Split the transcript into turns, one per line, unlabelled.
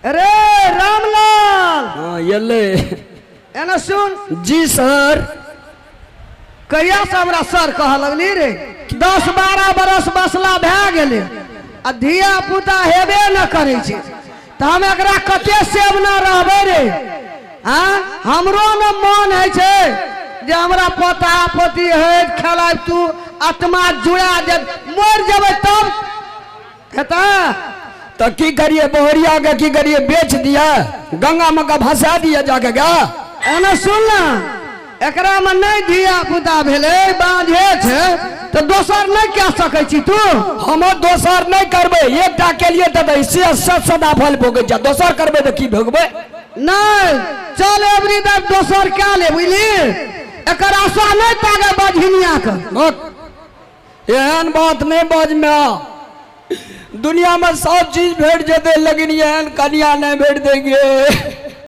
अरे रामलाल।
हाँ, एलै।
एना सुन।
जी सर।
कहिया से हमरा सर कहऽ लगली रे? 10-12 बरस बसला भए गेलै आ धिया पुता हेबे न करै छै, तऽ हम एकरा कते सेवना रहबै रे? आँ, हमरो ने मन होइ छै जे हमरा पोता पोती होइत, खेलाइ तू आत्मा जुड़ा दे, मरि जेबै तब हेतै।
तऽ की करिए बहुरिया के? की करिए, बेच दिया, गंगा में का भसा दिया जाके गा?
एना सुन ना, एकरा में नहीं धिया पुता भेलै, बाँझे छै, तऽ दोसर नहि कए सकै छी तू?
हम दोसर नहि करबै। एकटा के लिए तऽ से सदा फल भोगै छै, दोसर करबै तऽ की भोगबै?
नहि, चल एबरी बेर दोसर कए ले, बुझली? एकर आशा नहि तागे बझिनिया के।
भक, एहन बात नहि बजमे। दुनिया में सब चीज भेट जेतै, लेकिन एहन कनिया नहि भेट देंगे।